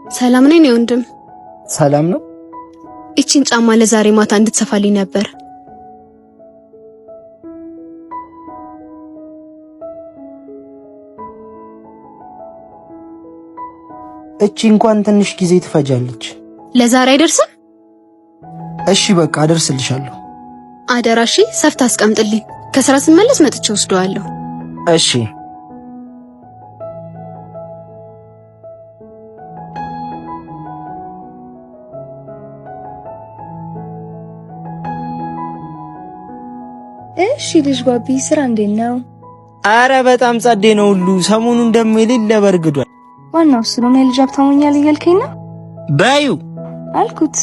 ሰላም ነኝ ወንድም። ሰላም ነው። ይቺን ጫማ ለዛሬ ማታ እንድትሰፋልኝ ነበር። እቺ እንኳን ትንሽ ጊዜ ትፈጃለች። ለዛሬ አይደርስም? እሺ በቃ አደርስልሻለሁ። አደራ። እሺ፣ ሰፍታ አስቀምጥልኝ። ከስራ ስመለስ መጥቼ ወስደዋለሁ። እሺ። እሺ ልጅ ባቢ፣ ስራ እንዴት ነው? አረ በጣም ጸዴ ነው ሁሉ። ሰሞኑን ደግሞ የሌለ በርግዷል። ዋናው እሱ ነው። የልጅ ሀብታም ሆኛለሁ እያልከኝ ነው? በዩ አልኩት።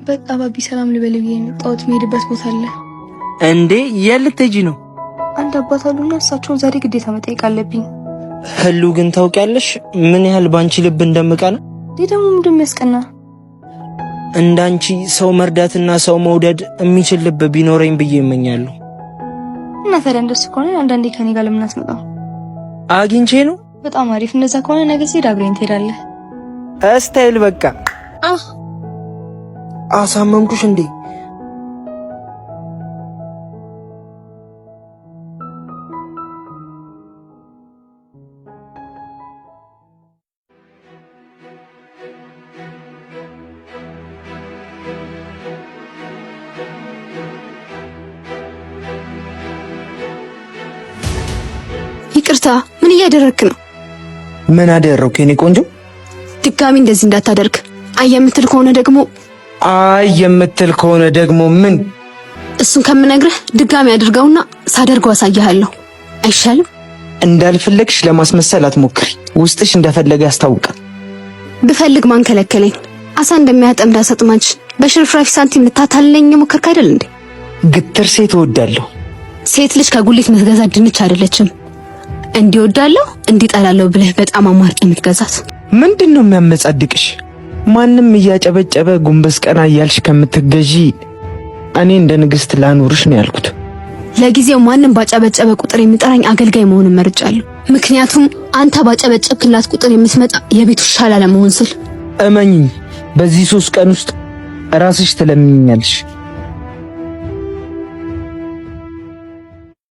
በቃ ባቢ ሰላም ልበል ብዬ ነው። ጠዋት የምሄድበት ቦታ አለ። እንዴ የት ልትሄጂ ነው? አንድ አባት አሉና እሳቸውን ዛሬ ግዴታ መጠየቅ አለብኝ። ህሉ ግን ታውቂያለሽ ምን ያህል ባንቺ ልብ እንደምቀና? እንዴ ደግሞ ምንድን የሚያስቀና? እንዳንቺ ሰው መርዳትና ሰው መውደድ የሚችል ልብ ቢኖረኝ ብዬ እመኛለሁ። እና ታዲያ እንደሱ ከሆነ አንዳንዴ ከኔ ጋር ለምን አትመጣም? አግኝቼ ነው። በጣም አሪፍ። እንደዛ ከሆነ ነገ ስሄድ አብረኝ ትሄዳለህ። Style በቃ አሳመምኩሽ እንዴ? ይቅርታ፣ ምን እያደረግክ ነው? ምን አደረግኩ የኔ ቆንጆ? ድጋሚ እንደዚህ እንዳታደርግ። አይ የምትል ከሆነ ደግሞ አይ የምትል ከሆነ ደግሞ ምን? እሱን ከምነግርህ ድጋሚ አድርገውና ሳደርገው አሳይሃለሁ። አይሻልም? እንዳልፈለግሽ ለማስመሰል አትሞክሪ። ውስጥሽ እንደፈለገ ያስታውቃል። ብፈልግ ማን ከለከለኝ? አሳ እንደሚያጠምድ አሳ አጥማጅ በሽርፍራፊ ሳንቲም ልታታልለኝ የሞከርክ አይደል እንዴ? ግትር ሴት እወዳለሁ። ሴት ልጅ ከጉሊት የምትገዛ ድንች አይደለችም። እንዲወዳለሁ እንዲጠላለሁ ብለህ በጣም አማርጥ የምትገዛት። ምንድን ነው የሚያመጻድቅሽ? ማንም እያጨበጨበ ጎንበስ ቀና እያልሽ ከምትገዢ እኔ እንደ ንግስት ላኑርሽ ነው ያልኩት። ለጊዜው ማንም ባጨበጨበ ቁጥር የሚጠራኝ አገልጋይ መሆኑን መርጫለሁ። ምክንያቱም አንተ ባጨበጨብክላት ቁጥር የምትመጣ የቤቱ ውሻ ላለመሆን ስል። እመኝኝ፣ በዚህ 3 ቀን ውስጥ ራስሽ ትለምኛለሽ።